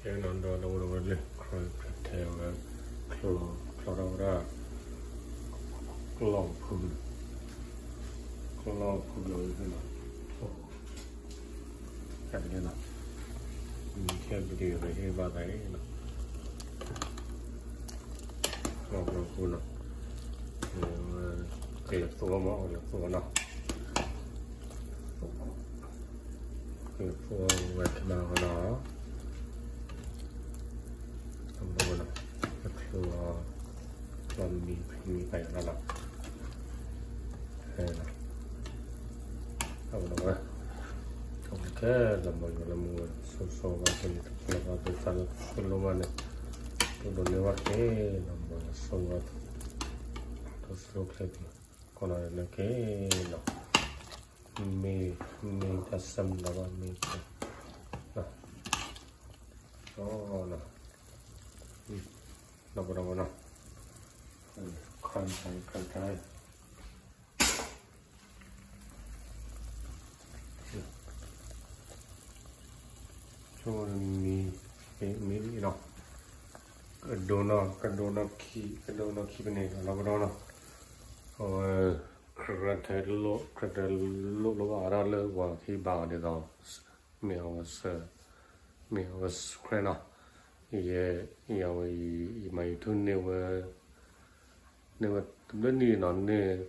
ဒီးလၢဝဲဒၣ် ခရံာ်ထဲဝဲ ချီထီၣ်ဝဲဒၣ် ကျီၢ်ဖု ကျီၢ်ဖုလီၤန့ၣ်လီၤ. ခဲပဒံးဝဲဟ့ၣ်ဘၣ်သးအံၤနီၤ, ကျီၢ်ဖုနီၤ, ကလဲၤသိမး ကလဲၤသိနီၤ, ကလဲၤသိဝဲခဲမးနီၤ, အဘၣ်နီၤ, အချီ ချီမံဖံမံပာ်ယၤနီၤ, အဝဲ ခဲလၢာ်မီၤယွၤလၢမူဝဲ ဆိဆိဝဲက့ၤန့ၣ် တဖျၢၣ်ဘၣ်သ့ၣ်သၣ်လၢတလိၣ်ဘၣ်န့ၣ် တဒိးန့ၢ်ဘၣ်က့ၤနီၤ, မီၤယွၤဆိဝဲ တဆိချ့ပူၤ ကိးနီၤလၢက့ၤနီၤ, မ့ၢ် မ့ၢ်တၢ်ဆၢမုၢ်လၢ်ဘၣ်မ့ၢ် နီၤ, နီၤ နီၤ နီၤ, ခါခါခါ ဆိမံ မံနီၤ, ကဒိးနီၤ ကဒိးနီၤခံ ကဒိးနီၤခံပန့ၣ်နီၤ လီၤကဒီးနီၤ, အဝဲ ခရံာ်ထဲလိၣ် ခရံာ်ထဲလိၣ်လီၤဘၣ်အါထီၣ်လၢပှၤဟ့ၣ်ဘၣ်အီၤဒ်သိး မ့ၢ်အဝဲ မ့ၢ်အဝဲ subscribe နီၤ, ယဲ ယဝဲ ယမၤ YouTube န့ၢ်ဝဲ န့ၢ်ဝဲတဘျီနံၣ်နီၤ, န့ၢ်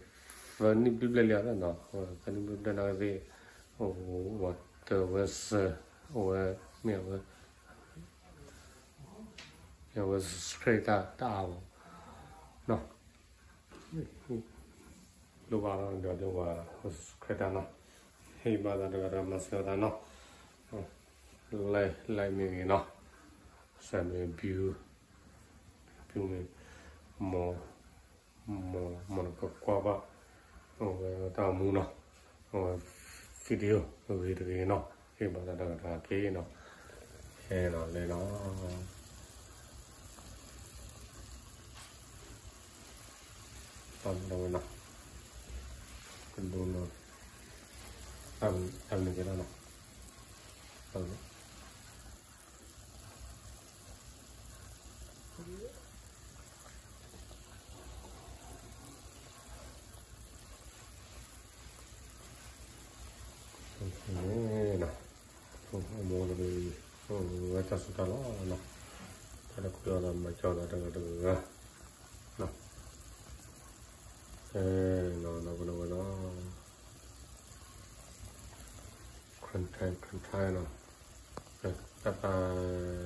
သၢနံၣ်ဘျဲၣ်ဘျဲၣ်လံနီၤ, သၢနံၣ်ဘျဲၣ်ဘျဲၣ်နာ်က့သ့ၣ် ဝဲတဝဲစၢၤ အဝဲ မ့ၢ်အဝဲ မ့ၢ်အဝဲ subscribe တၢ်အါဘၣ်နီၤ, လိၣ်ဘၣ်ဒီးဒ်ဝဲ subscribe တၢ်နီၤ, ဟ့ၣ်ဘၣ်သးတဂၤဒီးမၤစၢၤသးနီၤ, like like မ့ၢ်ဂ့ၤနီၤ, share မ့ၢ် view view မ့ၢ် မ် မ်နကကွၢ်ဘၣ် အဝဲတၢ်မူနီၤ, အဝဲ video ဂ့ၤတဂ့ၤနီၤ, ဟ့ၣ်ဘၣ်သးတဂၤတဂၤက့ၤနီၤ, ခဲနီၤလဲၤနီၤ တၢ်မၤဝဲနီၤ, ကဒိးနီၤ, တၢ်မၤကဲနီၤနီၤ, အမိၢ်တဂ့ၤ, ဝဲတၢ်စူၢ်တၢ်လီၤနီၤ, တၢ်တခွဲးအီၤဒီးမၤကၠီသးတဂၤတဂၤ, နီၤ နီၤ နီၤ နီၤ ခရံာ်ထဲ ခရံာ်ထဲနီၤ, တၢ်ပာ်